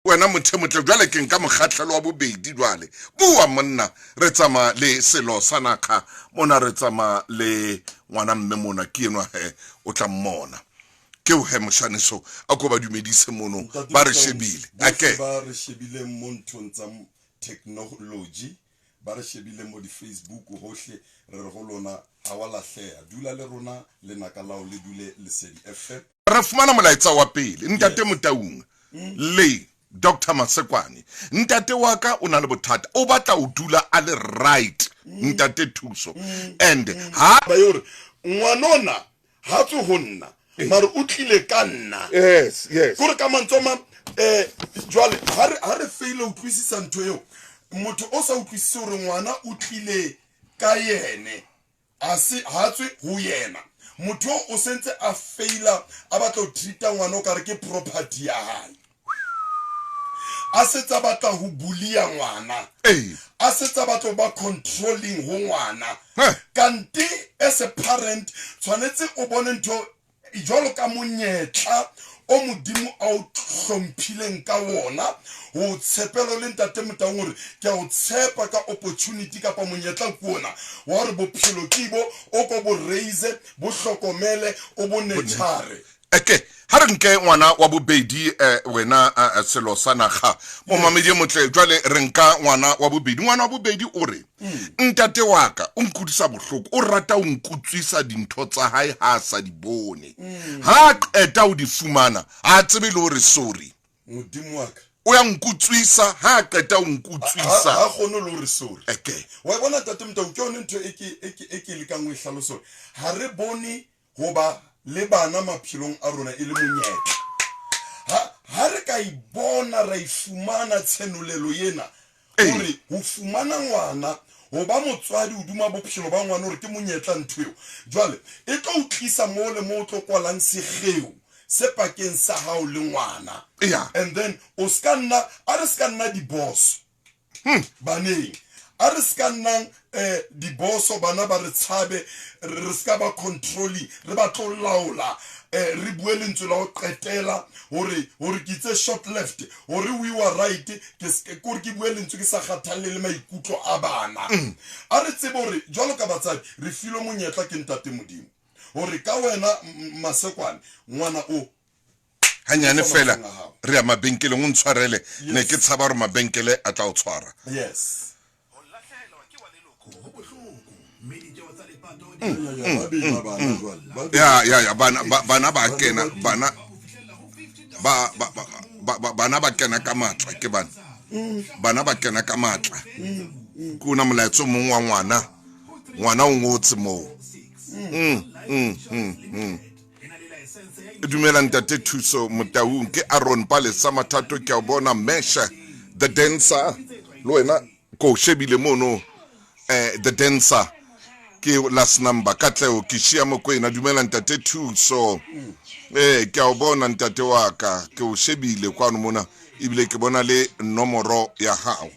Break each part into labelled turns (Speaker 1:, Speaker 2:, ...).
Speaker 1: Wena motho e motle, jwale ke nka mokgahlelo wa bobedi jwale. Bua monna, re tsamaya le selo sa nakga mona, re tsamaya le ngwana mme mona, ke enwa he, o tla mmona. Ke o he moshaneso, a ko ba dumedise mono,
Speaker 2: Ntate
Speaker 1: ba re
Speaker 2: Motaung,
Speaker 1: shebile.
Speaker 2: bohle
Speaker 1: Ake.
Speaker 2: ba re shebileng mo nthong tsa technology, ba re shebileng mo di-Facebook hohle, re re ho lona ha wa lahleha. Dula le rona, lenaka lao le dule Lesedi FM.
Speaker 1: Ra fumana molaetsa wa pele, Ntate Motaung le Doctor Masekwane. Ntate wa ka o na le bothata, o batla ho dula a le right, Ntate Thuso. And ha
Speaker 2: Ba yo re ngwanona ha tswe ho nna, mare o tlile ka nna.
Speaker 1: Yes, yes.
Speaker 2: Kore ka mantswe a mang, jwale ha re feile utlwisisa ntho eo, motho o sa utlwisise hore ngwana o tlile ka yene, a se ha tswe ho yena. Motho o o sentse a feila, a batla ho treata ngwana o kare ke property ya hae. A setse a batla ho bulia ngwana. A setse a batla ho ba controlling ho ngwana. Kante as a parent tshwanetse o bone ntho jwalo ka monyetla o Modimo a o hlomphileng ka wona, ho tshepelo le Ntate Motaung hore ke a o tshepa ka opportunity kapa monyetla ke ona wa hore bophelo ke bo o ko bo raise, bo hlokomele, o bo nurture.
Speaker 1: Eke ha re nke ngwana wa bobedi, wena selo sa naga momamedi e motle. Jwale re nka ngwana wa bobedi. Ngwana wa bobedi o re, ntate wa ka o nkutlwisa bohloko, o rata ho nkutswisa dintho tsa hae ha a sa di bone. Ha a qeta ho di fumana, ha a tsebe le hore sorry.
Speaker 2: Modimo wa ka.
Speaker 1: O ya nkutswisa ha a qeta ho nkutswisa.
Speaker 2: Ha kgone le hore sorry.
Speaker 1: Eke.
Speaker 2: Wa e bona Ntate Motau, ke yone ntho e ke lekang ho e hlalosa hore ha re bone ho ba le bana maphelong a rona e le monyetla. Ha re ka e bona, ra e fumana tshenolelo ena, hore ho fumana ngwana, ho ba motswadi hodima bophelo ba ngwana, hore ke monyetla ntho eo. Jwale e tlo o tlisa mo le mo o tlo kwalang sekgeo se pakeng sa hao le ngwana. And then o ska nna, a re ska nna diboso baneng, a re ska nnang diboso, bana ba re tshabe, re ska ba controlling, re ba tlo laola, re bue lentswe la ho qetela hore ke itse short left, hore we were right, ke kore ke bue lentswe ke sa kgathalle le maikutlo a bana. A re tsebe hore jwalo ka batsadi re filwe monyetla ke Ntate Modimo hore ka wena Masekwane ngwana o
Speaker 1: hanyane fela re ya mabenkeleng, o ntshwarele, ne ke tshaba hore mabenkele a tla o tshwara.
Speaker 2: Yes.
Speaker 1: Ya, ya, ya, bana, bana ba kena, bana ba, ba, ba, ba, ba, bana ba kena ka matla, ke bana. Bana ba kena ka matla. Ke ona molaetso mong wa ngwana. Ngwana o ngotse moo. Dumela Ntate Thuso Motaung, ke Aaron Palesa Mathato, ke a o bona Mesha the dancer, le wena ko shebile mono, the dancer ke last number. Katleho ke shia Mokwena, dumela Ntate Thuso. Ke a o bona ntate wa ka, ke o shebile kwano mona, ebile ke bona le nomoro ya hao.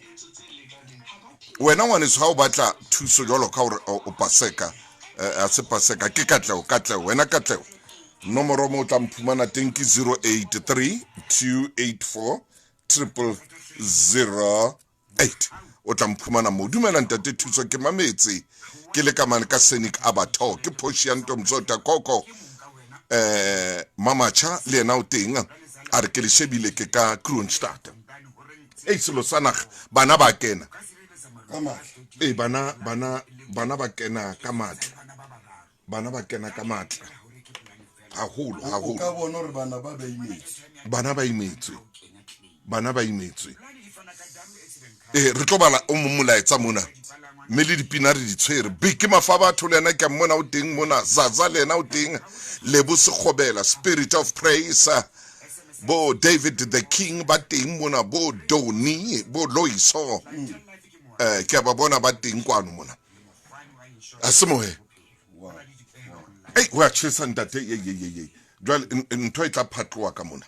Speaker 1: Wena ngwaneso, ha o batla thuso jwalo ka hore o paseka, a se paseka, ke Katleho, Katleho, wena Katleho, nomoro mo o tla mphumana teng ke zero eight three two eight four triple zero eight. O tla mphumana moo. Dumela Ntate Thuso, ke mametse ke le ka mane ka Scenic Abattoir, ke Portia Ntomzota Koko. Mamacha le yena o teng, a re ke le shebile ke ka Kroonstad. Ei, selo sa naga, bana ba kena.
Speaker 2: Ka matla.
Speaker 1: Ei, bana, bana, bana ba kena ka matla. Bana ba kena ka matla. Haholo, haholo.
Speaker 2: O ka bona hore bana ba ba imetswe.
Speaker 1: Bana ba imetswe. Bana ba imetswe. Re tlo bala o mong molaetsa mona. Mme le dipina re di tshwere. Beke mafa batho le yena ke a mmona o teng mona. Zaza le yena o teng. Lebo Sekgobela, Spirit of Praise. Bo David the King ba teng mona, bo Doni, bo Loiso. Ke a ba bona ba teng kwano mona. A se mohe. Ei, ho a tjhesa ntate, ye, ye, ye, ye. Jwale, ntho e tla phatloha ka mona.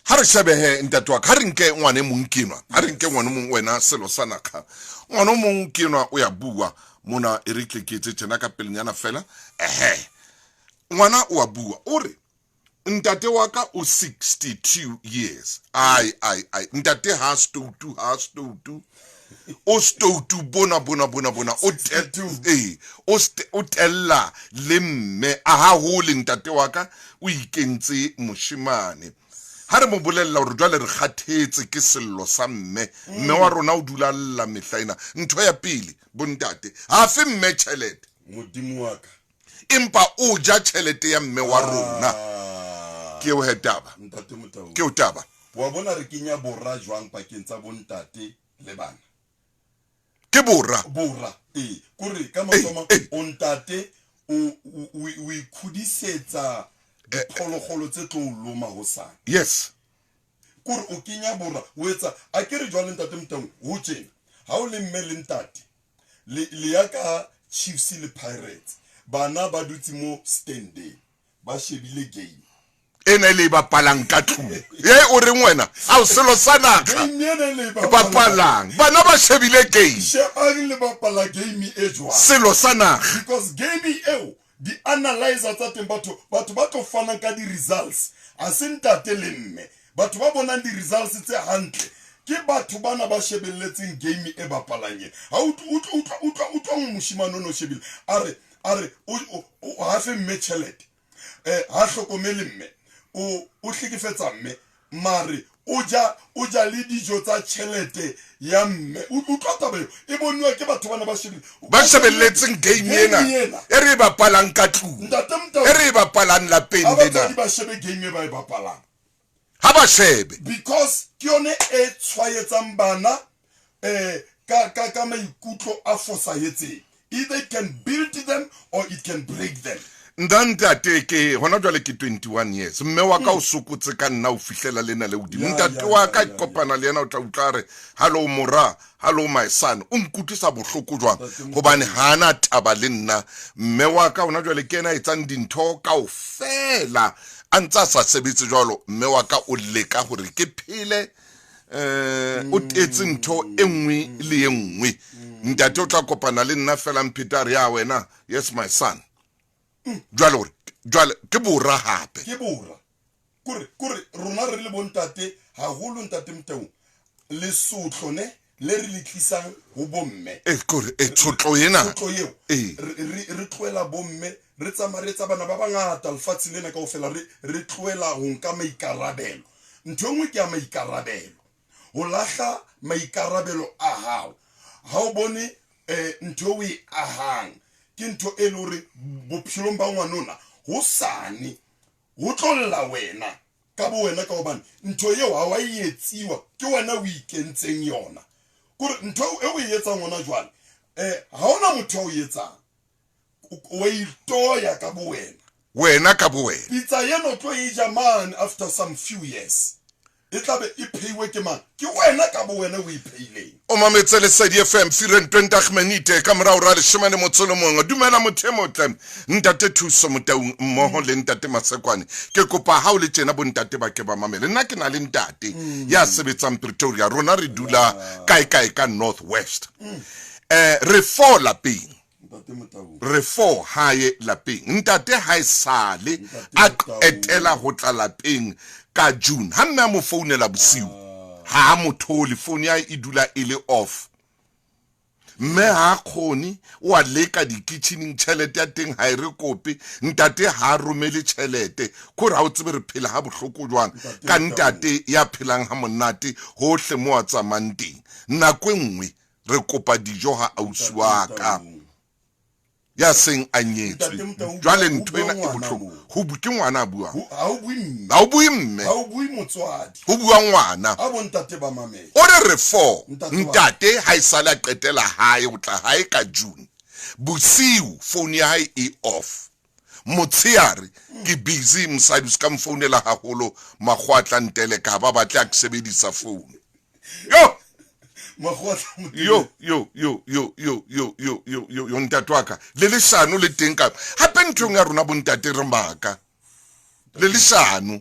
Speaker 1: Ha re shebehe ntate wa ka, ha re nke ngwana e mong kenwa, ha re nke ngwana e mong wena selo sa nakga. Ngwana o mong kenwa o ya bua mona, e re tle ke etse tjena ka pelenyana fela. Ehe. Ngwana o a bua, o re Ntate wa ka o 62 years. Ai ai ai, ntate ha stoutu, ha stoutu. O stoutu bona bona bona bona o ee o tella le mme a ha hole. Ntate wa ka o ikentse moshemane. Ha re mo bolella hore jwale re kgathetse ke sello sa mme, mme wa rona o dula lla mehla ena. Ntho ya pele, bontate, ha fe mme tjhelete.
Speaker 2: Modimo wa ka.
Speaker 1: Empa o ja tjhelete ya mme wa rona. Ke eo he taba.
Speaker 2: Ntate Motau.
Speaker 1: Ke eo taba.
Speaker 2: Wa bona re kenya bora jwang pakeng tsa bontate le bana?
Speaker 1: Ke bora.
Speaker 2: Bora, ee. Kore ka mantswe a mang, o ntate o o ikhudisetsa diphologolo tse tlo o loma hosane.
Speaker 1: Yes.
Speaker 2: Kore o kenya bora, o etsa a ke re jwale ntate Motau, ho tjena. Ha o le mme le ntate, le le ya ka Chiefs le Pirates, bana ba dutse mo standeng ba shebile game.
Speaker 1: Ena e le e bapalang ka tlung. Ye o reng wena? Ao selo sa naga.
Speaker 2: Game ena e le e
Speaker 1: bapalang. Bana ba shebile game.
Speaker 2: Shebang le bapala game e jwang.
Speaker 1: Selo sa naga.
Speaker 2: Because game eo di analyzer tsa teng batho batho ba tlo fanang ka di results a se ntate le mme. Batho ba bonang di results tse hantle ke batho bana ba shebelletseng game e bapalang ena. Ha utlwa utlwa utlwa utlwa moshimane o no shebile a re a re o o ha fe mme tjhelete. Eh ha hlokomele mme o o hlekefetsa mme mare o ja o ja le dijo tsa tjhelete ya mme. Utlwa taba eo e bonwa ke batho bana ba shebile
Speaker 1: ba shebelletseng game ena e re e bapalang ka tlung, e re e bapalang lapeng lena.
Speaker 2: Ba shebe game e ba e bapalang.
Speaker 1: Ha ba shebe.
Speaker 2: Because ke yone e tshwaetsang bana ka ka ka maikutlo a fosahetseng. Either it can build them or it can break them.
Speaker 1: Nna ntate ke hona jwale ke 21 years. Mme wa ka o sokotse ka nna ho fihlela lena le hodimo. Ntate wa ka ke kopana le yena o tla utlwa re hello mora, hello my son. O nkutlwisa bohloko jwang hobane ha ana taba le nna. Mme wa ka hona jwale ke yena a etsang dintho kaofela a ntse a sa sebetse jwalo. Mme wa ka o leka hore ke phele o tetse ntho e nngwe le e nngwe. Ntate o tla kopana le nna fela mpheta re ya wena, yes my son. Jwale hore jwale ke bora hape.
Speaker 2: Ke bora. Kore kore rona re le bontate haholo ntate Motau lesotlo ne le re le tlisang ho bomme.
Speaker 1: E kore e tshotlo ena.
Speaker 2: Tshotlo eo. Re re tlohela bomme re tsamaya re etsa bana ba bangata lefatshe lena kaofela re re tlohela ho nka maikarabelo. Ntho e nngwe ke ya maikarabelo. Ho lahla maikarabelo a hao. Ha o bone ntho e o e ahang ke ntho e le hore bophelong ba ngwanona hosane ho tlo lla wena ka bo wena ka hobane ntho eo ha wa e etsiwa ke wena o ikentseng yona. Kore ntho e o e etsang hona jwale ha hona motho a o etsang. O itoya ka bo wena.
Speaker 1: Wena ka bo wena.
Speaker 2: Pitsa eno tlo e ja mane after some few years. E tlabe e pheiwe ke mang? Ke wena ka bo wena o e pheileng.
Speaker 1: O mametse Lesedi FM, 24 minute ka morao ra leshome le motso le mongwe. Dumela motho e motle, Ntate Thuso Motaung mmoho le Ntate Masekwane. Ke kopa ha o le tjena bontate ba ke ba mamele. Nna ke na le ntate ya sebetsang Pretoria. Rona re dula kae kae ka North West. Re four lapeng. Re four hae lapeng. Ntate ha e sale a qetela ho tla lapeng ka June. Ha mme a mo founela bosiu, ha a mo thole, phone ya hae e dula e le off. Mme ha a kgone, o a leka dikitjhining, tjhelete ya teng ha e re kope. Ntate ha a romele tjhelete. Kore ha o tsebe re phela ha bohloko jwang ka ntate ya phelang ha monate hohle mo a tsamayang teng. Nako e nngwe re kopa dijo ha ausi wa ka ya seng a nyetswe. Jwale ntho ena e bohloko. Ho ke ngwana a buang.
Speaker 2: Ha o bue mme.
Speaker 1: Ha o bue mme.
Speaker 2: Ha o bue motswadi.
Speaker 1: Ho bua ngwana.
Speaker 2: Ha bontate ba mamela.
Speaker 1: O re re four. Ntate ha e sale a qetela hae, o tla hae ka June. Bosiu phone ya hae e off. Motshehare ke busy, mosadi o ska mfounela haholo, makgowa a tla nteleka ha ba batle a ke sebedisa phone. Yo! Yo yo yo yo yo yo yo yo yo yo ntate wa ka le leshano le teng ka hape nthong ya rona bontate re maka le leshano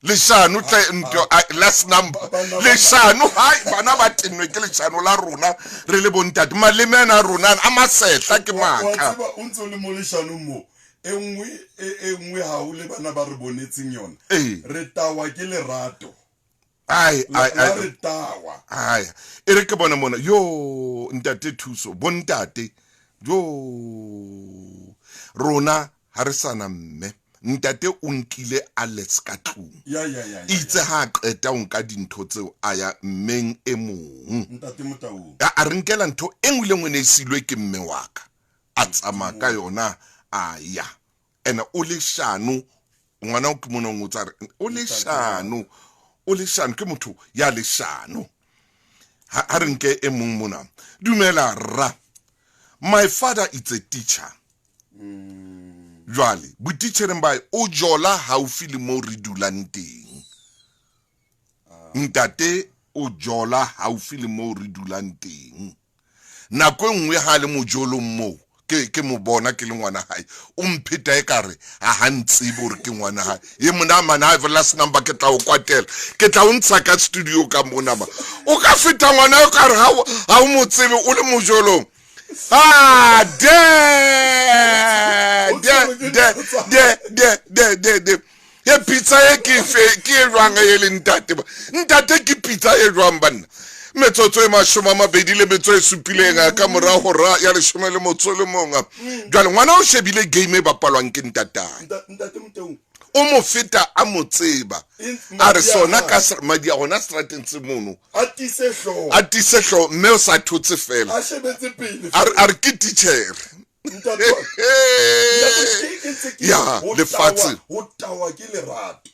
Speaker 1: leshano tle nto last number leshano hai bana ba tennwe ke leshano la rona re le bontate maleme ana a rona a masehla ke maka
Speaker 2: o ntse o le mo leshanong mo. E nngwe e e nngwe ha o le bana ba re bonetseng yona.
Speaker 1: Ee.
Speaker 2: Re tawa ke lerato.
Speaker 1: Ai ai
Speaker 2: La
Speaker 1: ai.
Speaker 2: re tawa.
Speaker 1: Ai. E re ke bone mona. Yo ntate Thuso, bontate. Jo. Rona ha re sana mme. Ntate o nkile Alex ka tlung.
Speaker 2: Ya ya ya. ya,
Speaker 1: Itse ha a qeta o nka dintho tseo a ya mmeng e mong.
Speaker 2: Ntate Motaung.
Speaker 1: A re nkela ntho e nngwe le nngwe ne e silwe ke mme wa ka. A tsamaya ka yona a ya. Ene o leshano, ngwana o ke mona o ngotse a re o leshano, o leshano ke motho ya leshano. Ha re nke e mong mona. Dumela rra. My father is a teacher. Jwale botitjhereng ba o jola haufi le moo re dulang teng. Ntate o jola haufi le moo re dulang teng. Nako e nngwe ha le mojolong moo ke mo bona ke le ngwana hae, o mpheta e kare ha ha ntsebe hore ke ngwana hae. Ye mona mana ha last number ke tla o kwatela, ke tla o ntsha ka studio ka mona ma. O ka feta ngwana o kare ha o mo tsebe o le mojolong. Ah, de de de de de de de de. Ye pizza e ke fe ke e jwang e le ntate ba. Ntate ke pizza e jwang banna. Metsotso e 27 ka mora hora ya 11. Jwale ngwana o shebile game e bapalwang ke ntatae.
Speaker 2: Ntate Motaung.
Speaker 1: O mo feta a mo tseba. A re sona ka madi a hona strateng se mono.
Speaker 2: A tiise hlooho.
Speaker 1: A tiise hlooho mme o sa thotse fela.
Speaker 2: A shebetse pele.
Speaker 1: A re ke teacher.
Speaker 2: Ntate
Speaker 1: Ya lefatshe.
Speaker 2: Ho tawa ke lerato.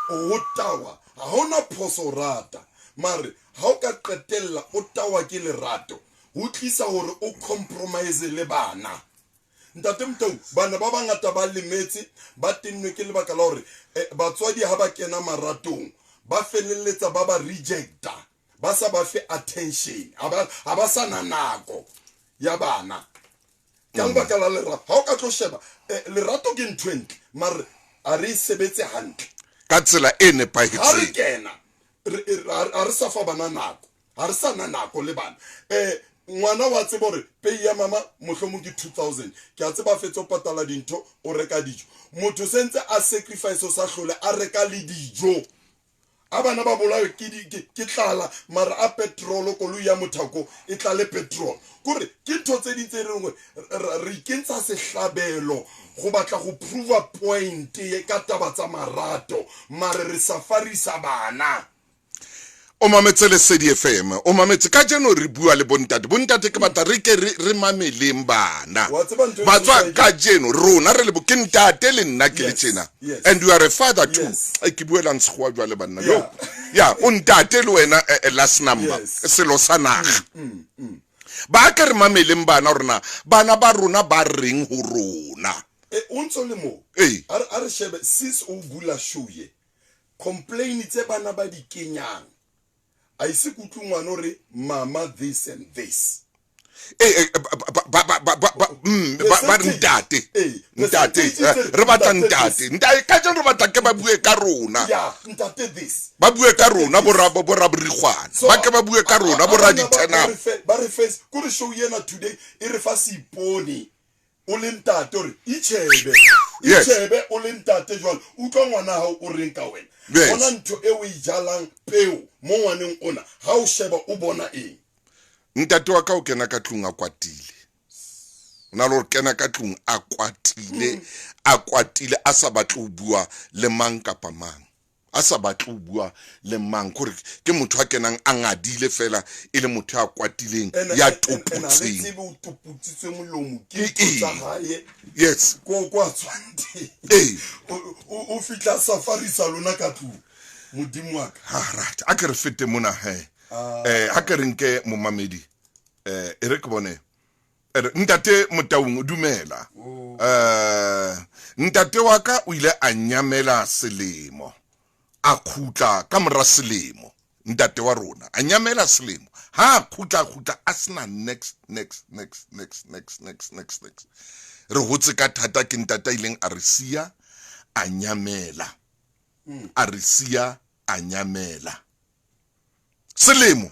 Speaker 2: Ho tawa ha hona phoso rata. Mare ha o ka qetella o tawa ke lerato, ho tlisa hore o compromise le bana. Ntate Motau, bana ba bangata ba lemetse, ba tennwe ke lebaka la hore batswadi ha ba kena maratong, ba felelletsa ba ba rejecta, ba sa ba fe attention, ha ba sa na nako ya bana. Ka lebaka la lerato, ha o ka tlo sheba, lerato ke ntho e ntle, mare a re e sebetse hantle.
Speaker 1: Ka tsela e nepahetseng.
Speaker 2: Ha re kena, ha re sa fa bana nako, ha re sa na nako le bana. Ngwana wa tseba hore pay ya mama mohlomong ke 2000. Ke a tseba fetsa ho patala dintho, o reka dijo. Motho sentse a sacrifice o sa hlole a reka le dijo. A bana ba bolawe ke tlala, mara a petrol koloi ya mothako e tlale petrol. Kore ke ntho tse ding tse reng hore re ikentsha sehlabelo go batla go prove a point ka taba tsa marato, mare re safarisa bana.
Speaker 1: O mametse Lesedi FM, o mametse kajeno re bua le bontate. Bontate ke batla re ke re mameleng bana.
Speaker 2: Wa tseba ntho e
Speaker 1: Batswa
Speaker 2: ke
Speaker 1: kajeno rona re le bo ke ntate le nna ke le
Speaker 2: Yes,
Speaker 1: tjena.
Speaker 2: yes.
Speaker 1: And you are a father too.
Speaker 2: Yes.
Speaker 1: Ai, ke buelang Sekgowa jwale banna. Yo.
Speaker 2: Yeah.
Speaker 1: Ya, o ntate le wena last number.
Speaker 2: Yes.
Speaker 1: Selo sa naga. Ba ke re mameleng bana rona. Bana ba rona ba reng ho rona.
Speaker 2: O ntso le mo.
Speaker 1: Ee.
Speaker 2: A re shebe since o bula show ye. Complain tse bana ba di kenyang. A ise ke utlwe ngwana o re mama this and this.
Speaker 1: Ba re ntate. Ntate,
Speaker 2: Percentage
Speaker 1: re batla
Speaker 2: ntate
Speaker 1: ntate.
Speaker 2: this.
Speaker 1: Ntate, ka jeno re batla ke ba bue ka rona.
Speaker 2: Ya, ntate this.
Speaker 1: Ba bue ka rona bo ra, bo ra borikgwana.
Speaker 2: So,
Speaker 1: Ba ke ba bue ka rona bo ra di-turn up.
Speaker 2: ba re face, ko re show yena today e re fa seipone. O le ntate o re itjhebe.
Speaker 1: Yes.
Speaker 2: Itjhebe o le ntate jwale. Utlwa ngwana hao o reng ka wena.
Speaker 1: Yes.
Speaker 2: Bona ntho e o e jalang peo mo ngwaneng ona. Ha o sheba o bona eng?
Speaker 1: Ntate wa ka o kena ka tlung a kwatile. O na le hore kena ka tlung a kwatile, a kwatile a sa batle ho bua le mang kapa mang. A sa batle ho bua le mang. Kore ke motho a kenang a ngadile fela e le motho a kwatileng, ya
Speaker 2: Ene ha le
Speaker 1: topotseng.
Speaker 2: tsebe o topotsitswe molomo ke
Speaker 1: Ke
Speaker 2: ntho tsa
Speaker 1: eng?
Speaker 2: hae.
Speaker 1: Yes.
Speaker 2: Ko a tswang teng.
Speaker 1: Ee.
Speaker 2: O fihla safari sa lona ka tlung. Modimo wa ka.
Speaker 1: Ha, right. A ke re fete mona he. Ha ke re nke momamedi. E re ke bone. Ntate Motaung, dumela. Ntate wa ka o ile a nyamela selemo. A khutla ka mora selemo. Ntate wa rona a nyamela selemo. Ha a khutla, khutla a sena next, next, next, next, next, next, next, next. Re hotse ka thata ke ntate a ileng a re siya a nyamela. A re siya a nyamela. Selemo.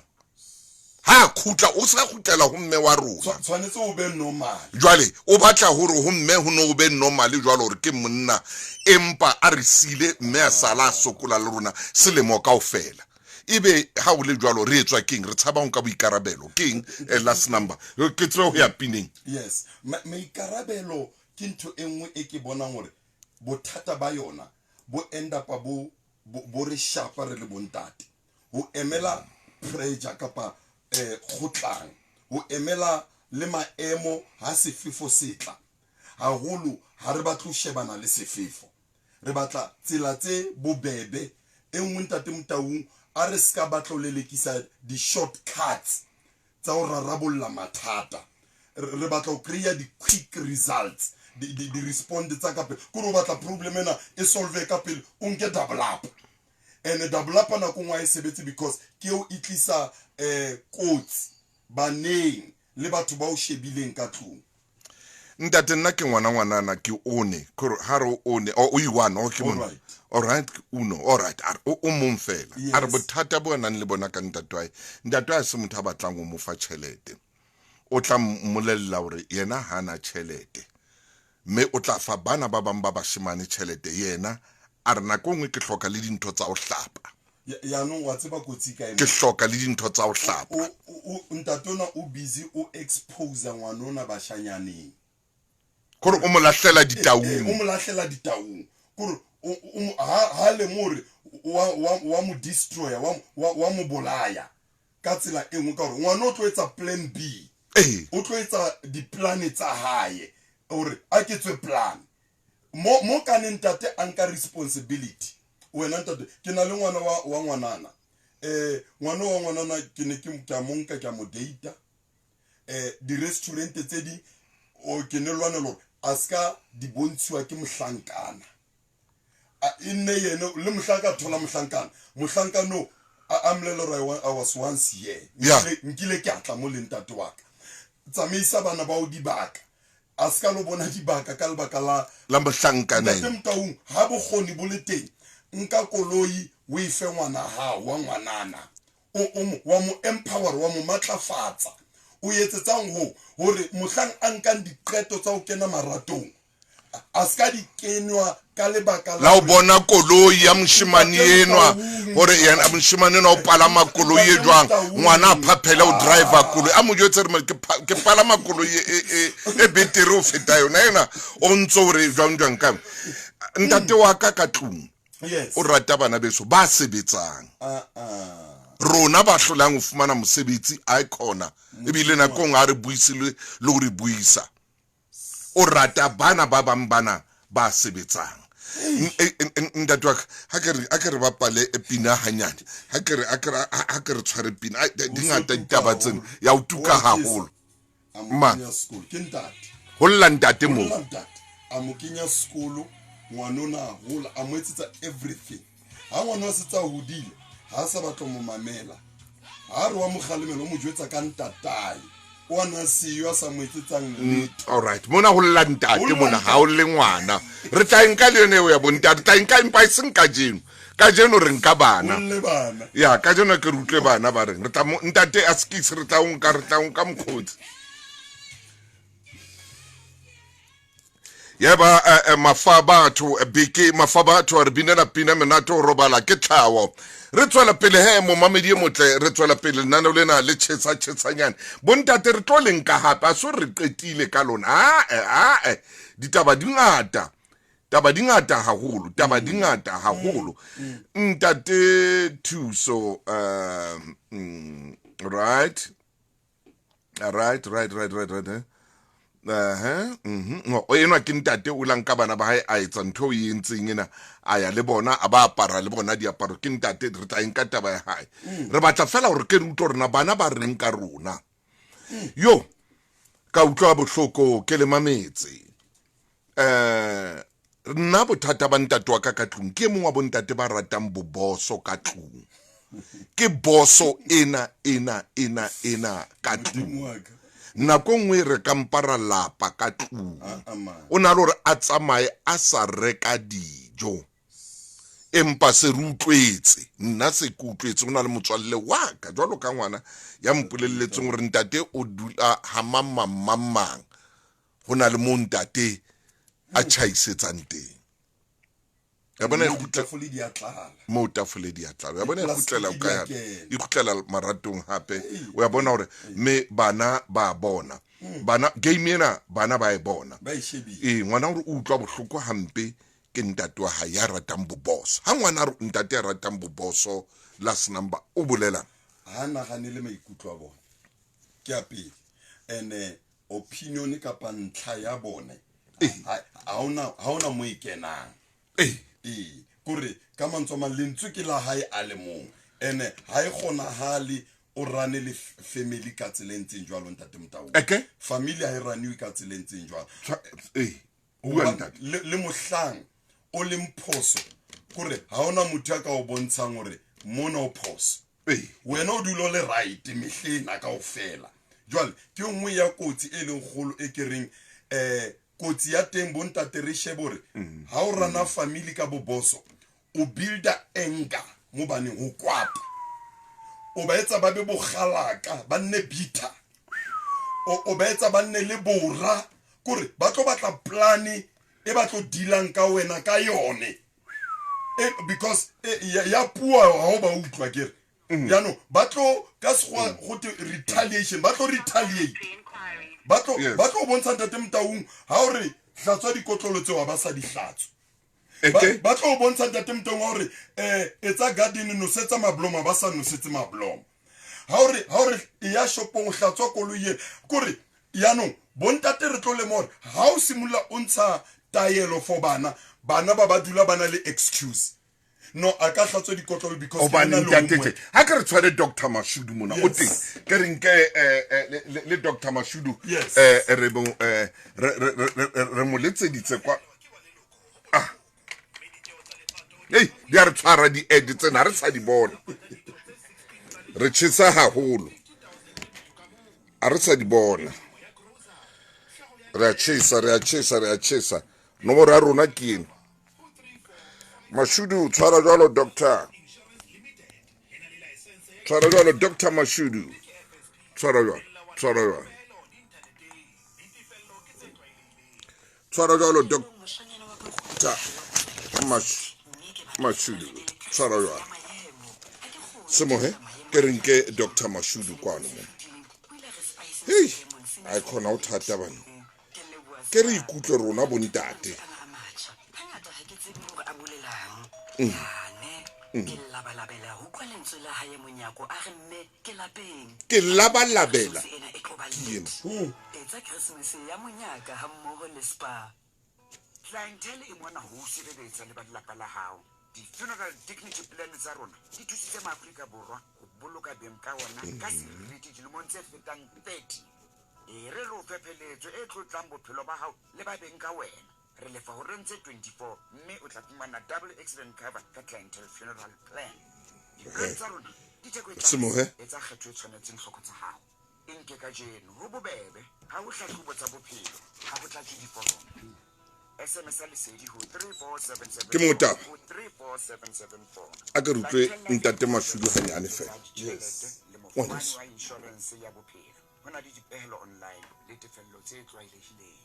Speaker 1: Ha a khutla o sa khutlela ho mme wa rona.
Speaker 2: Tshwanetse o be normal.
Speaker 1: Jwale o batla hore ho mme ho no be normal jwalo hore ke monna, empa a re sile mme a sala a sokola le rona selemo kaofela. Ebe ha o le jwalo re etswa keng? Re tshaba ho nka boikarabelo keng? Last number ke tsebe ho ya pineng.
Speaker 2: Yes, maikarabelo ke ntho e nngwe e ke bonang hore bothata ba yona bo end up bo bo re shapa re le bontate. Ho emela pressure kapa kgotlang, ho emela le maemo ha sefefo se tla. Haholo ha re batle ho shebana le sefefo, re batla tsela tse bobebe. E nngwe ntate Motaung a re ska batla ho lelekisa di-short cuts tsa ho rarabolla mathata. Re batla ho kry-a di-quick results, di-respond tsa ka pele. Kore o batla problem ena e solve ka pele, o nke double up. And double up nako nngwe ha e sebetse because ke eo e tlisa kotsi baneng le batho ba o shebileng ka tlung.
Speaker 1: Ntate nna ke ngwana ngwanana ke one kore ha re o one o o i-one o ke mona.
Speaker 2: Alright.
Speaker 1: Alright ke uno alright a re o o mong fela. A re
Speaker 2: Yes.
Speaker 1: bothata bo nang le bona ka ntate wa hae, ntate wa hae se motho a batlang ho mo fa tjhelete. O tla mmolella hore yena ha na tjhelete mme o tla fa bana ba bang ba bashemane tjhelete yena a re nako e nngwe ke hloka le dintho tsa ho hlapa.
Speaker 2: Yaanong wa tseba kotsi kae
Speaker 1: Ke hloka le dintho tsa ho hlapa.
Speaker 2: Ntate ona o busy o expose ngwanona bashanyaneng.
Speaker 1: Kore o mo lahlela ditaung.
Speaker 2: O mo lahlela ditaung. Kore ha le mo re wa mo destroyer, wa mo bolaya ka tsela e nngwe ka hore ngwana o tlo etsa plan B. O tlo etsa di-plan tsa hae hore a ke tswe plan. Mo ka neng ntate a nka responsibility. Wena ntate ke na le ngwana wa ngwanana. Ngwana wa ngwanana ke ne ke a mo nka ke a mo data. Di-restaurant tse ding o ke ne lwanela hore a ska di bontshiwa ke mohlankana. E nne yena le mohla ka thola mohlankana. Mohlankano a mmolela hore I was once here. Nkile ke atla mo le ntate wa ka. Tsamaisa bana bao dibaka. A ska lo bona dibaka ka lebaka la
Speaker 1: la mohlankana.
Speaker 2: Ntate Motaung ha bokgoni bo le teng, nka koloi o e fe ngwana hao wa ngwanana. Wa mo empower, wa mo matlafatsa. O etsetsang ho hore mohlang a nkang diqeto tsa ho kena maratong a ska di kenywa ka lebaka
Speaker 1: la ho bona koloi ya moshemane enwa, hore yena moshemane enwa o palama koloi e jwang, ngwana a phaphele o driver koloi, a mo jwetse re ke palama koloi e betere ho feta yona ena, o ntso hore jwang jwang ka ntate wa ka ka tlung. O rata bana beso ba sebetsang. Rona ba hlolang ho fumana mosebetsi a khona ebile nakong ha re buise le ho re buisa. O rata bana ba bang bana ba sebetsang. Ntate wa ka ha ke re bapale pina hanyane, ha ke re tshware pina, di ngata ditaba tsena ya o tuka haholo. Ma ho lla ntate moo.
Speaker 2: A mo kenya sekolo, ngwanona a hola, a mo etsetsa everything. Ha ngwana a setse a hodile, ha sa batla mo mamela. Ha re wa mo kgalemela, o mo jwetsa ka ntatae. O ana seyo a sa mo etsetsang letho.
Speaker 1: All right, mona ho lla ntate mona, ha o le ngwana. Re tla nka le yone eo ya bontate, tla nka empa e seng kajeno. Kajeno re nka bana. Ya, kajeno ke re utlwe bana ba reng. Re tla ntate a skis, re tla nka, re tla nka mokgotsi. Ya ba mafa batho beke mafa batho re binela pina menate ho robala ke tlhawo. Re tswela pele he momamedi e motle, re tswela pele lenaneo lena le tjhesa tjhesanyane. Bontate re tlo le nka hape, a so re qetile ka lona. A ditaba di ngata. Taba di ngata haholo, taba di ngata haholo. Ntate Thuso, right. Right, right, right, right, right. O enwa ke ntate o lang ka bana ba hae a etsa ntho e entseng ena, a ya le bona, a ba apara le bona diaparo. Ke ntate, re tla nka taba ya hae. Re batla fela hore ke re utlwe rona bana ba reng ka rona. Yo ka utlwa bohloko ke le mametse. Nna bothata ba ntate wa ka ka tlung, ke e mong wa bontate ba ratang boboso ka tlung. Ke boso ena ena ena ena ka tlung. Nako nngwe re ka mpa ra lapa ka tlung. O na le hore a tsamaye a sa reka dijo. Empa se re utlwetse, nna se ke utlwetse, ho na le motswalle wa ka jwalo ka ngwana ya mpolelletseng hore ntate o dula ha mang mang mang mang, ho na le moo ntate a tjhaisetsang teng. Ya bona e kgutla
Speaker 2: tafole di a tlala.
Speaker 1: Moo tafole di a tlala. Ya bona e kgutlela
Speaker 2: Di-plastic di a
Speaker 1: kae?
Speaker 2: kena.
Speaker 1: E kgutlela maratong hape. O ya bona hore mme bana ba bona. Bana game ena bana ba e bona.
Speaker 2: Ba e shebile.
Speaker 1: Ee, ngwana hore o utlwa bohloko hampe ke ntate wa hae ya ratang boboso. Ha ngwana a re ntate ya ratang boboso last number o bolelang?
Speaker 2: Ha nahanele maikutlo a bona. Ke ya pele. And opinion kapa ntlha ya bone ha hona mo e kenang. Ee, kore ka mantswe a mang lentswe ke la hae a le mong. Ene ha e kgonahale o rane le family ka tsela e ntseng jwalo, ntate Motaung.
Speaker 1: Eke?
Speaker 2: Family ha e raniwe ka tsela e ntseng jwalo.
Speaker 1: Bua
Speaker 2: Hoba
Speaker 1: ntate.
Speaker 2: le mohlang o leng phoso, kore ha hona motho ya ka o bontshang hore mona o phoso. Wena o dula o le right mehlena kaofela. Jwale ke nngwe ya kotsi e leng kgolo e ke reng, kotsi ya teng bo ntate re shebe hore ha o rana family ka boboso, o builder anger mo baneng, ho kwata. O ba etsa ba be bokgalaka, ba nne bitter. O ba etsa ba nne le bora, kore ba tlo batla plan e ba tlo dealang ka wena ka yone. Because ya puo ha o ba utlwa ke re. Jaanong ba tlo ka sekgowa go twe retaliation, ba tlo retaliate. Ba tlo
Speaker 1: Yes.
Speaker 2: ba tlo bontsha ntate Motaung ha o re hlatswa dikotlolo tseo ha ba sa di hlatswa.
Speaker 1: Eke?
Speaker 2: Ba tlo bontsha ntate Motaung ha o re, etsa garden, nosetsa mablomo, ha ba sa nosetse mablomo. Ha o re e ya shopong, o hlatswa koloi ena. Kore jaanong bontate re tlo lemoha hore ha o simolla o ntsha taelo for bana, bana ba ba dula ba na le excuse. No, a ka hlatswa dikotlolo because ke
Speaker 1: Hobane
Speaker 2: na le
Speaker 1: ntate
Speaker 2: homework.
Speaker 1: tje, ha ke re tshware Doctor Mashudu mona, o
Speaker 2: Yes.
Speaker 1: teng. Ke re nke, le Doctor Mashudu,
Speaker 2: Yes.
Speaker 1: re mo, re, re, re, re, re mo letseditse kwa. Ah. Ei, di a re tshwara di-ad tsena, ha re sa di bona. Re tjhesa haholo. Ha re sa di bona. Re a tjhesa, re a tjhesa, re a tjhesa. Nomoro ya rona ke ena. Mashudu, tshwara jwalo, doctor. Tshwara jwalo, Doctor Mashudu. Tshwara jwalo, tshwara jwalo. Tshwara jwalo, Doctor Mashudu. Tshwara jwalo. Semohe, ke re nke Doctor Mashudu kwano mo. Hei, a khona ho thata bana. Ke re ikutlwe rona bontate. Ke labalabela. Ke ena.
Speaker 3: Etsa Christmas ya monyaka ha mmoho le spa.
Speaker 4: Clientele e mona ho sireletsa le ba lelapa la hao. Di-funeral dignity plan tsa rona di thusitse maAfrika Borwa ho boloka beng ka ona ka seriti dilemong tse fetang 30. E re re o fe pheletso e tlotlang bophelo ba hao le ba beng ka wena. Re lefa horeng tse 24 mme o tla fumana double accident cover ka Clientele funeral plan. Di-plan tsa rona di theko e tlase.
Speaker 1: Semohe.
Speaker 4: Etsa kgetho e tshwanetseng hloko tsa hao. E nke kajeno ho bobebe, ha ho hlahlobo tsa bophelo, ha ho tlatswe diforomo. SMS ya lesedi ho three four seven seven
Speaker 1: Ke moo taba.
Speaker 4: ho 34774.
Speaker 1: A ke re utlwe ntate Mashudu hanyane fela.
Speaker 4: Yes. Le
Speaker 1: Ngwaneso.
Speaker 4: mofani wa insurance ya bophelo. Ho na le dipehelo online le tefello tse tlwaelehileng.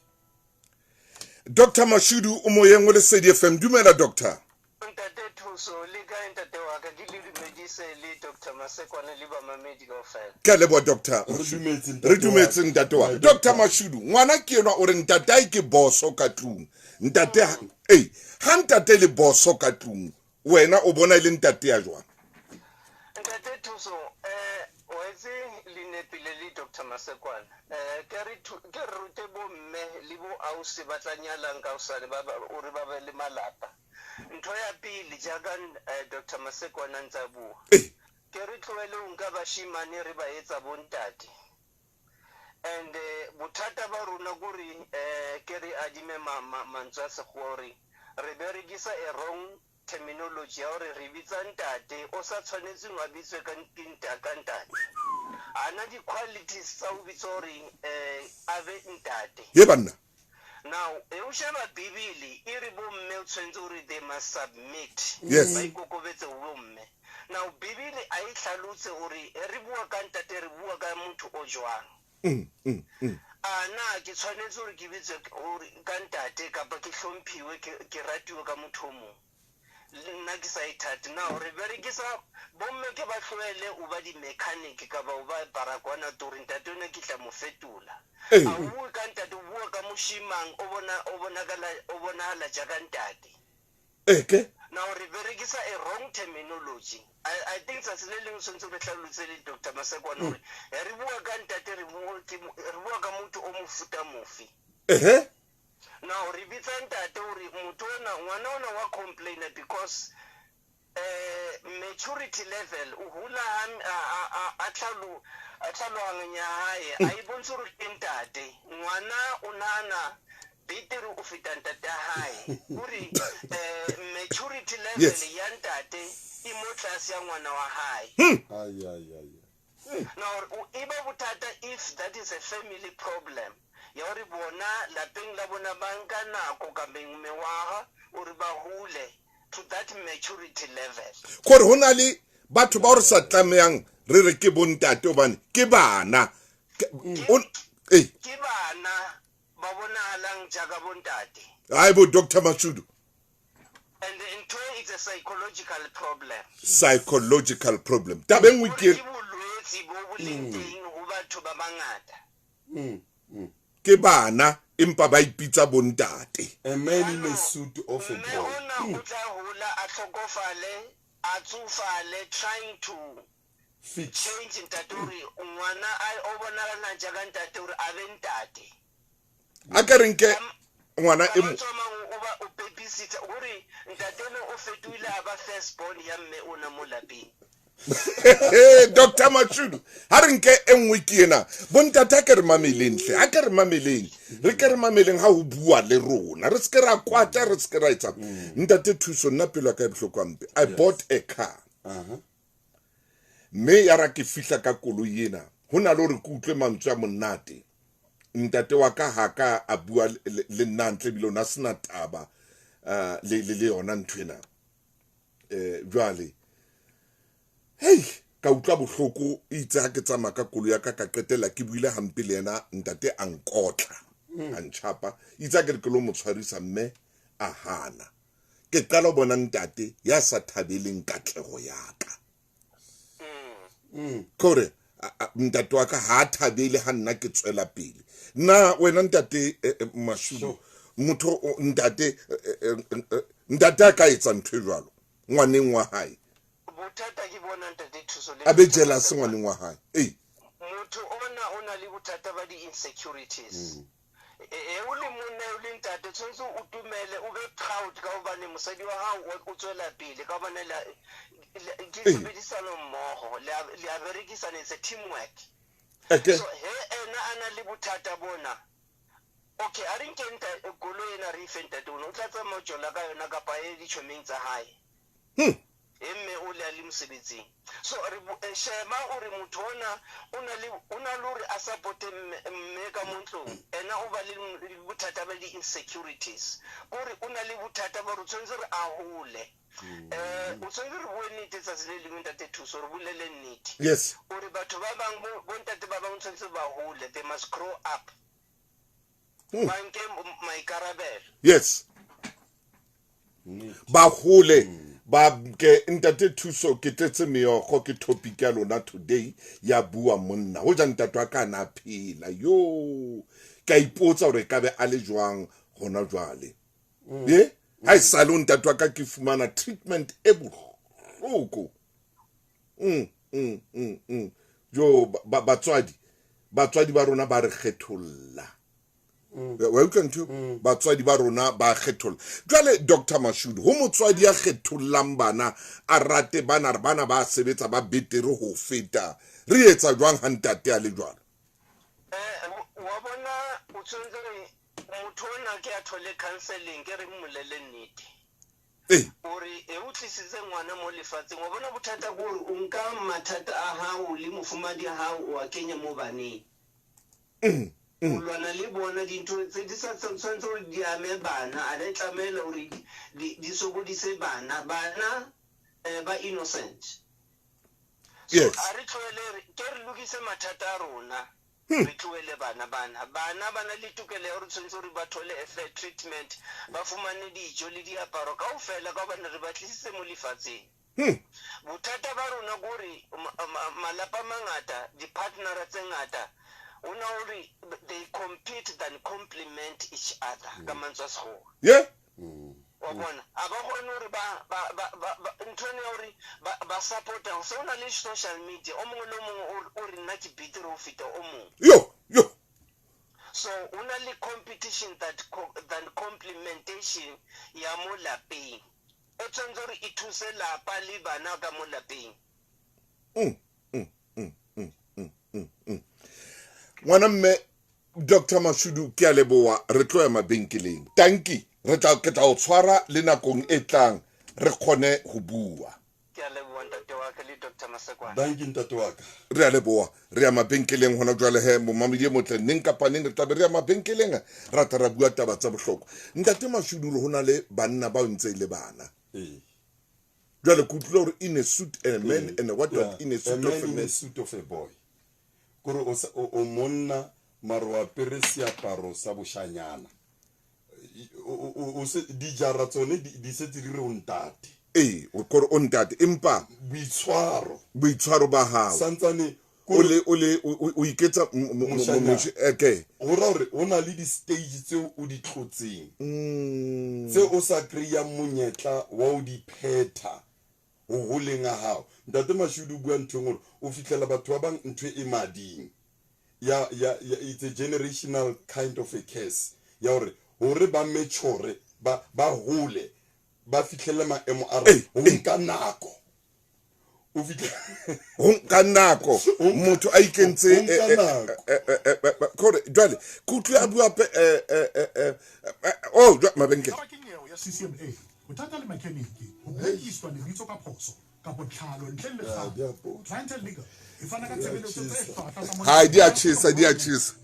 Speaker 1: Doctor Mashudu o moyeng o Lesedi FM. Dumela doctor.
Speaker 5: Ntate Thuso, le kae ntate wa ka? Ke le dumedise le Doctor Masekwane le bamamedi kaofela.
Speaker 1: Ke a leboha doctor.
Speaker 2: Re dumetse ntate
Speaker 1: Re dumetse
Speaker 2: wa ka.
Speaker 1: ntate wa ka.
Speaker 2: My
Speaker 1: Doctor
Speaker 2: doctor.
Speaker 1: Mashudu, ngwana ke enwa o re ntatae ke boso ka tlung. Ntate ha, ei, ha ntate le boso ka tlung, wena o bona e le ntate ya jwang?
Speaker 5: Ntate Thuso, wa itse le nepile le Doctor Masekwane. Ke re rute bo mme le bo ausi ba tla nyalang ka hosane, ba ba, o re ba be le malapa. Ntho ya pele jaaka, Doctor Masekwane a ntse a bua. Ke re tlohele ho nka bashemane re ba etsa bontate. And bothata ba rona ke hore, ke re adime mantswe a sekgowa hore re berekisa a wrong terminology ya hore re bitsa ntate o sa tshwanetseng a bitswe ka ka ntate. Ana di-qualities tsa ho bitsa hore, a be ntate.
Speaker 1: Ye banna.
Speaker 5: Now e o sheba Bibele e re bomme o tshwanetse gore they must submit.
Speaker 1: Yes.
Speaker 5: Ba ikokobetse ho bomme. Now Bibele a e hlalose hore re bua ka ntate, re bua ka motho o jwang. A na ke tshwanetse hore ke bitswe hore ka ntate kapa ke hlomphiwe, ke ratiwe ka motho o mong? Le nna ke sa ithate. Now re berekisa bomme ke ba tlohele o ba di-mechanic kapa o ba barakwana tori ntate ona ke tla mo fetola.
Speaker 1: Ee.
Speaker 5: A o bue ka ntate, o bua ka moshimang o bona, o bonakala, o bonahala jaaka ntate.
Speaker 1: Eke.
Speaker 5: Now re berekisa a wrong terminology. I think tsatsi le leng tshwanetse re hlalose le Doctor Masekwane hore re bua ka ntate, re bua ke mo-, re bua ka motho o mofuta mofe.
Speaker 1: Ehe.
Speaker 5: Now re bitsa ntate hore motho ona, ngwana ona wa complainer because maturity level o hula ha, a tlhalo, a tlhalohanya ya hae, a e bontshe hore ke ntate. Ngwana o nahana betere o feta ntate ya hae. Hore, maturity level ya ntate e mo tlase ya ngwana wa hae.
Speaker 2: Ai, ai, ai.
Speaker 5: Now, o e ba bothata if that is a family problem. Ya hore bona lapeng la bona ba nka nako ka mengwaga hore ba hole to that maturity level.
Speaker 1: Kore ho na le batho ba re sa tlamehang re re ke bontate hobane ke bana. Ke, o, eh.
Speaker 5: Ke bana ba bonahalang jaaka bontate.
Speaker 1: Ai bo Doctor Mashudu.
Speaker 5: And ntho e is a psychological problem.
Speaker 1: Psychological problem. Taba e nngwe ke
Speaker 5: Ke bolwetse bo bo leng teng ho batho ba bangata.
Speaker 1: Ke bana empa ba ipitsa bontate.
Speaker 2: A man in a suit of a
Speaker 5: Mme
Speaker 2: boy.
Speaker 5: ona o tla hola a tlhokofale, a tsofale, trying to
Speaker 2: fix.
Speaker 5: Change ntate hore ngwana a o bonahala jaaka ntate hore a be ntate.
Speaker 1: A ka re nke ngwana e mo-
Speaker 5: Ka mang o ba o babysitter hore ntate ono o fetohile a ba first born ya mme ona mo lapeng.
Speaker 1: Doctor Mashudu, ha re nke e nngwe ke ena. Bontate, a ke re mameleng hle, a ke re mameleng. Re ke re mameleng ha ho bua le rona. Re se ke ra kwata, re se ke ra etsa. Ntate Thuso, nna pelo ya ka e bohloko hampe. I bought a car. Mme ya ra ke fihla ka koloi ena, ho na le hore ke utlwe mantswe a monate. Ntate wa ka ha ka a bua le nna hantle, ebile o na sena taba, le yona ntho ena. Jwale, hei, ka utlwa bohloko, itse ha ke tsamaya ka koloi ya ka, ka qetella ke buile hampe le yena, ntate a nkotla, a ntjhapa. Itse ha ke re ke lo mo tshwarisa, mme a hana. Ke qala ho bona ntate ya sa thabeleng katleho ya ka. Ke hore, ntate wa ka ha a thabele ha nna ke tswela pele. Na wena ntate, Mashudu, motho o, ntate, ntate a ka etsa ntho e jwalo ngwaneng wa hae?
Speaker 5: Bothata ke bona ntate Thuso le
Speaker 1: A be jealous ngwaneng wa hae. Ee.
Speaker 5: Motho ona o na le bothata ba di-insecurities. E o le monna, o le ntate, tshwanetse o tumele, o be proud ka hobane mosadi wa hao o tswela pele, ka hobane ke tshebedisano mmoho, le a berekisana, it's a teamwork. So he ena a na le bothata bona. Okay, a re nke koloi ena re e fe ntate ona, o tla tsamaya o jola ka yona kapa a ye ditjhomeng tsa hae. E mme o le a le mosebetsing. So re sheba hore motho ona o na le hore a supporte mme ka mo ntlong. Ena o ba le bothata ba di-insecurities. Ke hore o na le bothata ba hore o tshwanetse re a hole. O tshwanetse re bue nnete tsatsi le lengwe, ntate Thuso, re bolele nnete. Hore batho ba bang, bo ntate ba bang tshwanetse ba hole, they must grow up. Ba nke maikarabelo.
Speaker 1: Ba hole. Ba ke ntate Thuso, ke tletse meokgo, ke topic ya lona today ya bua monna. Ho ja ntate wa ka na phela. Yo, ka ipotsa hore ka be a le jwang hona jwale. Ye? Ha e sale o ntate wa ka ke fumana treatment e bohloko. Jo, batswadi ba rona ba re kgetholla. Wa utlwa ntho? Batswadi ba rona ba kgetholla. Jwale Doctor Mashudu, ho motswadi ya kgethollang bana, a rate bana, re bana ba sebetsa ba betere ho feta. Re etsa jwang ha ntate a le jwalo?
Speaker 5: Wa bona o tshwanetse re motho ona ke a thole counseling, ke re mmolele nnete. Hore e o tlisitse ngwana mo lefatsheng, wa bona bothata ke hore o nka mathata a hao le mofumadi hao o a kenya mo baneng. O lwana le bona dintho tse di sa tshwanetse gore di ame bana, a di tlamela gore di sokodise bana. Bana ba innocent. So a re tlohele, ke re lokise mathata a rona, re tlohele bana. Bana bana ba na le tokelo ya gore tshwanetse gore ba thole a fair treatment, ba fumane dijo le diaparo kaofela, ka hobane re ba tlisitse mo lefatsheng. Bothata ba rona ke hore malapa a mangata, di-partnera tse ngata, o na hore they compete than complement each other, ka mantswe a sekgowa. Wa bona, a ba kgone hore ba ntho ena ya hore ba support-a. So o na le social media, o mongwe le o mongwe o re nna ke betere ho feta o mongwe.
Speaker 1: Yo, yo.
Speaker 5: So o na le competition that than complementation ya mo lapeng. O tshwanetse hore e thuse lapa le bana ka mo lapeng.
Speaker 1: Ngwana mme Dr. Mashudu, ke a leboha, re tlo ya mabenkeleng. Tanki, re tla ke tla o tshwara le nakong e tlang re kgone ho bua.
Speaker 5: Ke a leboha ntate wa ka le Dr. Masekwana.
Speaker 2: Thank you ntate wa ka.
Speaker 1: Re a leboha, re ya mabenkeleng hona jwale he, momamedi e motle, neng kapa neng re tla be re ya mabenkeleng, ra tla ra bua taba tsa bohlokwa. Ntate Mashudu, ho na le banna bao ntse e le bana. Jwale ke utlwile hore in a suit a man and what what in a suit
Speaker 2: A
Speaker 1: of
Speaker 2: man
Speaker 1: a
Speaker 2: in a
Speaker 1: man.
Speaker 2: suit of a boy. Kore o sa, o monna mara o apere seaparo sa boshanyana. O se dijara tsone di setse di re o ntate.
Speaker 1: Ee, o kore o ntate empa
Speaker 2: boitshwaro,
Speaker 1: boitshwaro ba hao
Speaker 2: santsane
Speaker 1: o le, o le, o, o iketsa
Speaker 2: Moshanyana.
Speaker 1: okay.
Speaker 2: Ho ra hore ho na le di-stage tseo o di tlotseng. Tse o sa kry-ang monyetla wa ho di phetha ho holeng ha hao. Ntate Mashudu o bua ntho e nngwe hore o fihlela batho ba bang ntho e mading. Ya, ya, ya, it's a generational kind of a curse. Ya hore, hore ba mature, ba hole, ba fihlelle maemo a rona, ho nka nako. O fihle
Speaker 1: Ho nka nako. Motho a ikentse,
Speaker 2: Ho nka nako.
Speaker 1: Kore, jwale, ke utlwe a bua pe, oh, jwa, mabenkele.
Speaker 6: Taba ke nyewe ya CCMA, bothata le mechanic, ho blekiswa lebitso ka phoso, kapa tlhalo ntle le
Speaker 2: Ya,
Speaker 6: kgang.
Speaker 2: di a potla.
Speaker 6: Clientele Legal e fana ka
Speaker 2: Di a
Speaker 6: tshebeletso tse
Speaker 2: tjhesa.
Speaker 6: hlwahlwa tsa molao.
Speaker 1: Hai, di a tjhesa, di a tjhesa.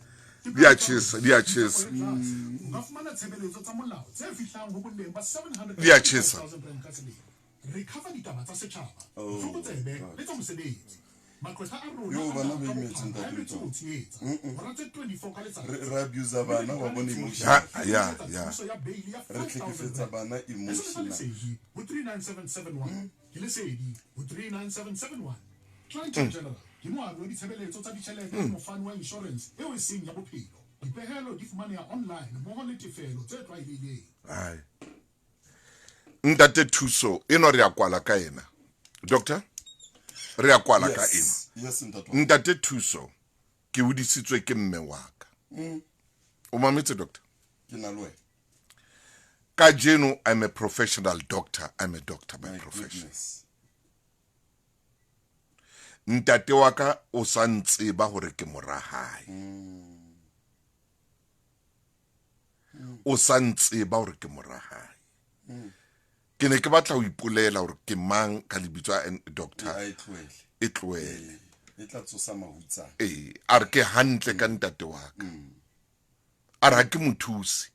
Speaker 1: Di a tjhesa, di a tjhesa.
Speaker 6: O ka fumana tshebeletso tsa molao tse fihlang ho boleng ba seven hundred
Speaker 1: Di a tjhesa.
Speaker 6: thousand rand ka selemo. Re cover ditaba tsa setjhaba,
Speaker 2: Oh,
Speaker 6: tlokotsebe
Speaker 2: God.
Speaker 6: le tsa mosebetsi. Maqwetha a rona
Speaker 2: Yo,
Speaker 6: a
Speaker 2: bana
Speaker 6: naha
Speaker 2: ba
Speaker 6: ka
Speaker 2: imetse,
Speaker 6: bophara
Speaker 2: ntate
Speaker 6: ha emetse
Speaker 2: Motho.
Speaker 6: ho tshehetsa. Hora tse 24 ka letsatsi.
Speaker 2: Re abuser bana, wa bona emotional.
Speaker 1: Ha, ya, ya.
Speaker 6: Thuso ya bail ya
Speaker 2: Re
Speaker 6: five thousand
Speaker 2: hlekefetsa
Speaker 6: rand.
Speaker 2: bana
Speaker 6: SMS
Speaker 2: emotional.
Speaker 6: Lesedi ho 39771. Ke Lesedi ho 39771. Clientele General ke moabi wa ditshebeletso tsa ditjhelete le mofani wa insurance eo e seng ya bophelo. Dipehelo di fumaneha online mmoho le tefelo tse tlwaelehileng.
Speaker 1: Hai. Ntate Thuso, eno re a kwala ka ena. Doctor, re a kwala ka
Speaker 2: Yes.
Speaker 1: ena.
Speaker 2: Yes, ntate.
Speaker 1: Ntate Thuso, ke hodisitswe ke mme wa ka. O mametse, doctor?
Speaker 2: Ke na le wena.
Speaker 1: Kajeno, I'm a professional doctor. I'm a doctor by
Speaker 2: My
Speaker 1: profession.
Speaker 2: goodness.
Speaker 1: Ntate wa ka o sa ntseba hore ke mora hae. O sa ntseba hore ke mora hae. Ke ne ke batla ho ipolela hore ke mang ka lebitso a doctor.
Speaker 2: A e tlohele.
Speaker 1: E tlohele.
Speaker 2: E tla tsosa mahutsana.
Speaker 1: Ee, a re ke hantle ka ntate wa ka. A re ha ke mo thuse.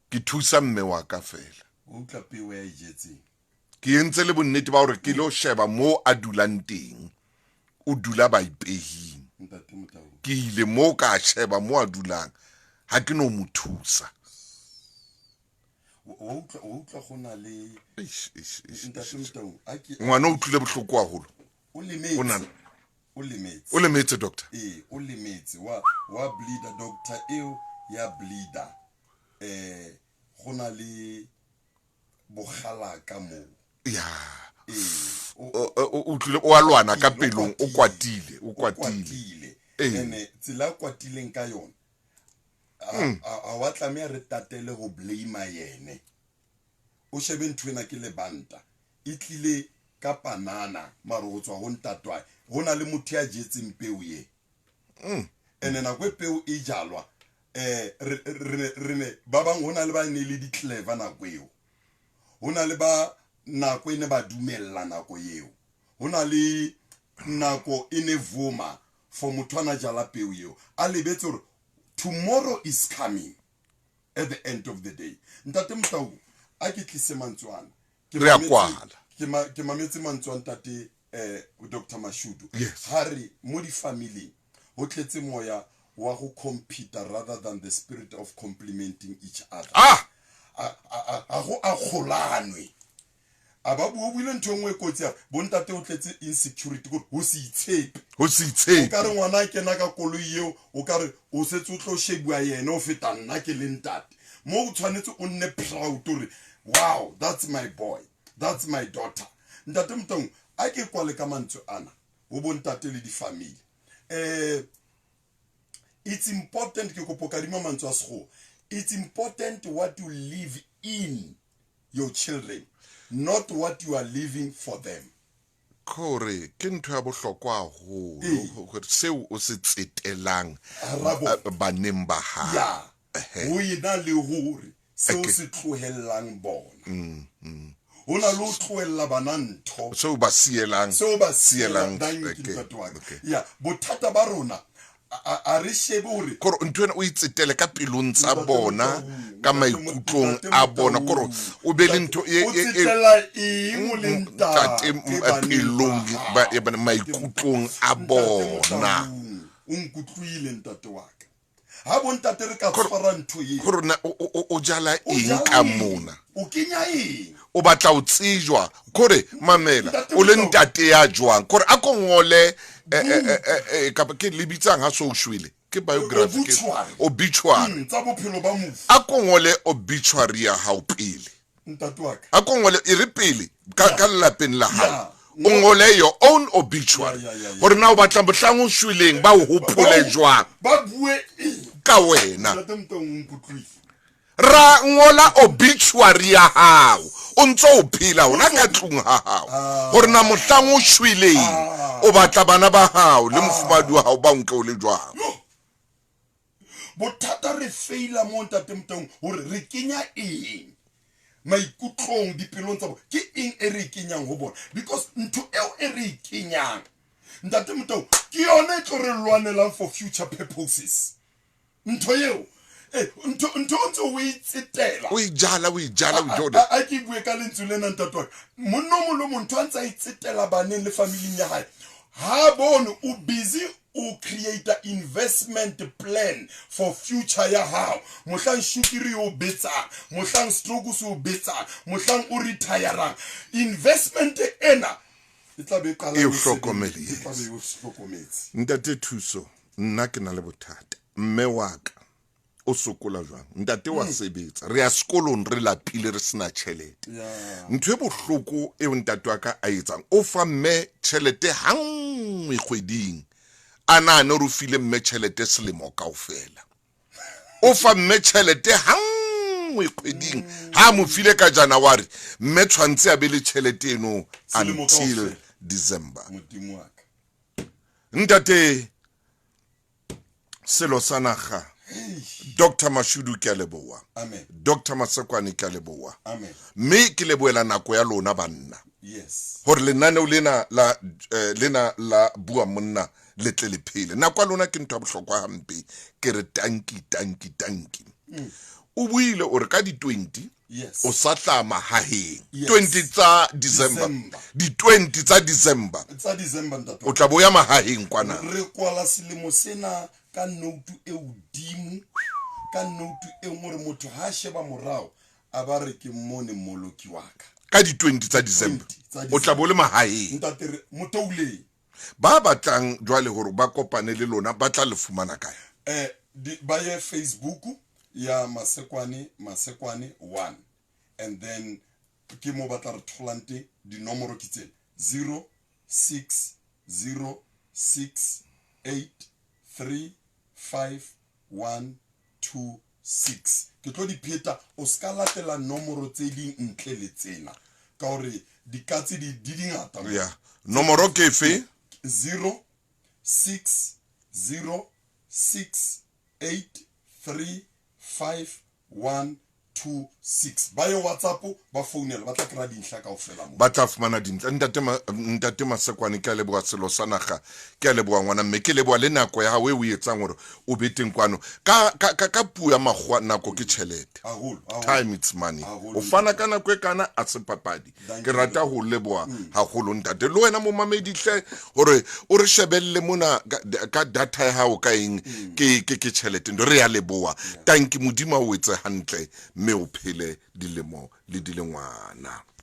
Speaker 1: Ke thusa mme wa ka fela.
Speaker 2: O utlwa peo ya e jetseng.
Speaker 1: Ke entse le bonnete ba hore ke lo sheba moo a dulang teng. O dula baipehing.
Speaker 2: Ntate Motau.
Speaker 1: Ke ile moo ka sheba moo a dulang. Ha ke no mo thusa.
Speaker 2: Wa utlwa, wa utlwa go na le
Speaker 1: Eish, eish, eish,
Speaker 2: Ntate
Speaker 1: eish.
Speaker 2: Motau, a ke
Speaker 1: Ngwana o utlwile bohloko haholo.
Speaker 2: O lemetse.
Speaker 1: O nana.
Speaker 2: O lemetse.
Speaker 1: O lemetse, doctor.
Speaker 2: Ee, o lemetse. Wa bleeder, doctor eo ya bleeder. Go na le bogalaka moo.
Speaker 1: Ya.
Speaker 2: Ee,
Speaker 1: O utlwile, o a lwana ka
Speaker 2: O
Speaker 1: pelong, o kwatile, o kwatile.
Speaker 2: kwatile.
Speaker 1: Ee.
Speaker 2: Ene tsela a kwatileng ka yona, a wa tlameha re tatele ho blame yene. O shebe ntho ena ke lebanta. E tlile ka panana, mara ho tswa ho ntatwae. Ho na le motho ya jetseng peo ye. Ene nako e peo e jalwa, re ne, ba bang ho na le ba ne le di-clever nako eo. Ho na le ba nako e ne ba dumella nako eo. Ho na le nako e ne vuma for motho a na jala peo eo. A lebetse hore Tomorrow is coming at the end of the day. Ntate Motau, a ke tlise mantswe ana. Ke
Speaker 1: Re a
Speaker 2: mametse-
Speaker 1: kwala.
Speaker 2: Ke mametse mantswe a ntate Dr. Mashudu.
Speaker 1: Yes.
Speaker 2: Ha re mo di-family ho tletse moya wa go compete rather than the spirit of complimenting each other.
Speaker 1: Ah!
Speaker 2: A go akgolanwe. A ba bua, o buile ntho e nngwe e kotsi ya bontate, o tletse insecurity, kore ho se itshepe.
Speaker 1: Ho se
Speaker 2: O
Speaker 1: itshepe.
Speaker 2: ka re ngwana a kena ka koloi eo, o ka re o setse o tlo shebuwa yena o feta nna ke le ntate. Mo o tshwanetse o nne proud hore wow, that's my boy, that's my daughter. Ntate Motaung, a ke kwale ka mantswe ana ho bontate le di-family. It's important, ke kopo kadima mantswe a sekgowa. It's important what you live in your children, not what you are living for them.
Speaker 1: Kore ke ntho ya bohlokwa haholo
Speaker 2: Ee.
Speaker 1: hore seo o se tsetelang
Speaker 2: Rabo.
Speaker 1: baneng ba hao.
Speaker 2: Ya, ho ena le hore seo
Speaker 1: Okay.
Speaker 2: se tlohellang bona, ho na le ho tlohella bana ntho
Speaker 1: Seo ba sielang.
Speaker 2: seo ba
Speaker 1: sielang.
Speaker 2: sielang. Thank you,
Speaker 1: Okay,
Speaker 2: ntate wa ka.
Speaker 1: okay.
Speaker 2: Ya, bothata ba rona a re shebe hore
Speaker 1: Kore ntho ena o itsetele ka pelong tsa
Speaker 2: Ntate
Speaker 1: bona,
Speaker 2: Motaung,
Speaker 1: ka
Speaker 2: Ntate
Speaker 1: maikutlong
Speaker 2: Ntate
Speaker 1: a bona,
Speaker 2: Motaung,
Speaker 1: kore o be le ntho
Speaker 2: o tsetela eng o le
Speaker 1: ntate
Speaker 2: ntate baneng
Speaker 1: pelong
Speaker 2: ba
Speaker 1: ba
Speaker 2: hao?
Speaker 1: e bana maikutlong a
Speaker 2: Ntate
Speaker 1: bona.
Speaker 2: Motaung, o nkutlwile ntate wa ka. Ha bontate re ka tshwara ntho eo,
Speaker 1: Kore na o jala
Speaker 2: o
Speaker 1: eng
Speaker 2: jala
Speaker 1: ka
Speaker 2: eng?
Speaker 1: mona?
Speaker 2: O kenya eng?
Speaker 1: O batla o tsejwa kore mamela
Speaker 2: Ntate
Speaker 1: o le
Speaker 2: Motaung.
Speaker 1: ntate ya jwang, kore a ko ngole kapa ke le bitsang ha so o shwele ke biography ke
Speaker 2: Obituary.
Speaker 1: obituary.
Speaker 2: Tsa bophelo ba mofu.
Speaker 1: A ko ngole obituary ya hao pele.
Speaker 2: Ntate wa ka.
Speaker 1: A ko ngole e re pele ka lelapeng la hao.
Speaker 2: Yeah.
Speaker 1: O ngole your own obituary.
Speaker 2: Yeah.
Speaker 1: Hore na o batla mohlang o shweleng ba o hopole jwang
Speaker 2: Ba bue eng?
Speaker 1: ka wena.
Speaker 2: Ntate Motaung, o nkutlwile.
Speaker 1: Ra ngola obituary ya hao o ntso o phela hona ka tlung ha hao, hore na mohlang o shweleng o batla bana ba hao le mofumadi wa hao ba nke o le jwang.
Speaker 2: Yo. Bothata re faila mo ntate Motaung hore re kenya eng maikutlong dipelong tsa bona, ke eng e re e kenyang ho bona? Because ntho eo e re e kenyang ntate Motaung ke yona e tlo re lwanelang for future purposes. Ntho eo ntho o ntse o e tsetela,
Speaker 1: O e jala, o e jala, o jala.
Speaker 2: A ke bue ka lentswe lena ntate wa ka, monna o mong le mong ntho a ntse a itsetela baneng le familing ya hae, ha bone o busy o create investment plan for future ya hao. Mohlang sukiri o betsang, mohlang stroke se o betsang, mohlang o retirang, investment ena e tla be e qala
Speaker 1: E o
Speaker 2: ho sebetsa.
Speaker 1: hlokomele,
Speaker 2: E tla
Speaker 1: yes.
Speaker 2: be e o hlokometse.
Speaker 1: Ntate Thuso, nna ke na le bothata. Mme wa ka o sokola jwang? Ntate wa sebetsa, re ya sekolong re lapile, re sena tjhelete. Ntho e bohloko eo ntate wa ka a etsang, o fa mme tjhelete hanngwe kgweding, a nahane hore o file mme tjhelete selemo kaofela. O fa mme tjhelete hanngwe kgweding, ha a mo file ka January, mme tshwantse a be le tjhelete eno
Speaker 2: Selemo
Speaker 1: until
Speaker 2: kaofela.
Speaker 1: December.
Speaker 2: Modimo wa ka.
Speaker 1: Ntate selo sa naga, Dr. Mashudu, ke a leboha.
Speaker 2: Amen.
Speaker 1: Dr. Masekwane, ke a leboha.
Speaker 2: Amen.
Speaker 1: Mme ke lebohela nako ya lona banna,
Speaker 2: Yes.
Speaker 1: hore lenaneo lena la lena la bua monna le tle le phele. Nako ya lona ke ntho ya bohlokwa hampe. Ke re tanki, tanki, tanki. O buile o re ka di-20
Speaker 2: Yes.
Speaker 1: o sa tla mahaheng.
Speaker 2: Yes.
Speaker 1: 20 tsa December.
Speaker 2: December.
Speaker 1: Di-20 tsa December
Speaker 2: Tsa December ntate.
Speaker 1: O tla bo ya mahaheng kwana.
Speaker 2: Re kwala selemo sena ka note e hodimo, ka note e nngwe hore motho ha a sheba morao a ba re ke mone mmoloki wa ka.
Speaker 1: Ka di-20 tsa December
Speaker 2: 20 tsa
Speaker 1: o tla bo le mahaheng.
Speaker 2: Ntate re motouleng.
Speaker 1: Ba batlang jwale hore ba kopane le lona ba tla le fumana kae?
Speaker 2: Ba ye Facebook ya Masekwane, Masekwane 1, and then ke mo ba tla re tholang teng. Dinomoro ke tsena: 0 6 0 6 8 3 5 1 2 6. Ke tlo di pheta, o ska latela nomoro tse ding ntle le tsena, ka hore dikatse di dingata mo.
Speaker 1: Ya, nomoro ke efe?
Speaker 2: 0 6 0 6 8 3 5 1 2 6. Ba ye WhatsApp, ba founela, ba tla kry-a dintlha kaofela moo.
Speaker 1: Ba tla fumana dintlha. Ntate Masekwane, ke a leboha selo sa naga, ke a leboha ngwana mme, ke leboha le nako ya hao e o e etsang hore o be teng kwano. Ka, ka, ka, ka puo ya makgowa, nako ke tjhelete.
Speaker 2: Haholo, haholo.
Speaker 1: Time it's money.
Speaker 2: Haholo.
Speaker 1: O fana ka nako e kana a se papadi.
Speaker 2: Thank
Speaker 1: Ke
Speaker 2: you.
Speaker 1: rata ho leboha haholo ntate. Le wena momamedi hle hore o re shebelle mona ka data ya hao ka eng, ke, ke, ke tjhelete. Ndo re ya leboha. Tanki, Modimo a o etse hantle mme o phele dilemo le dilengwana.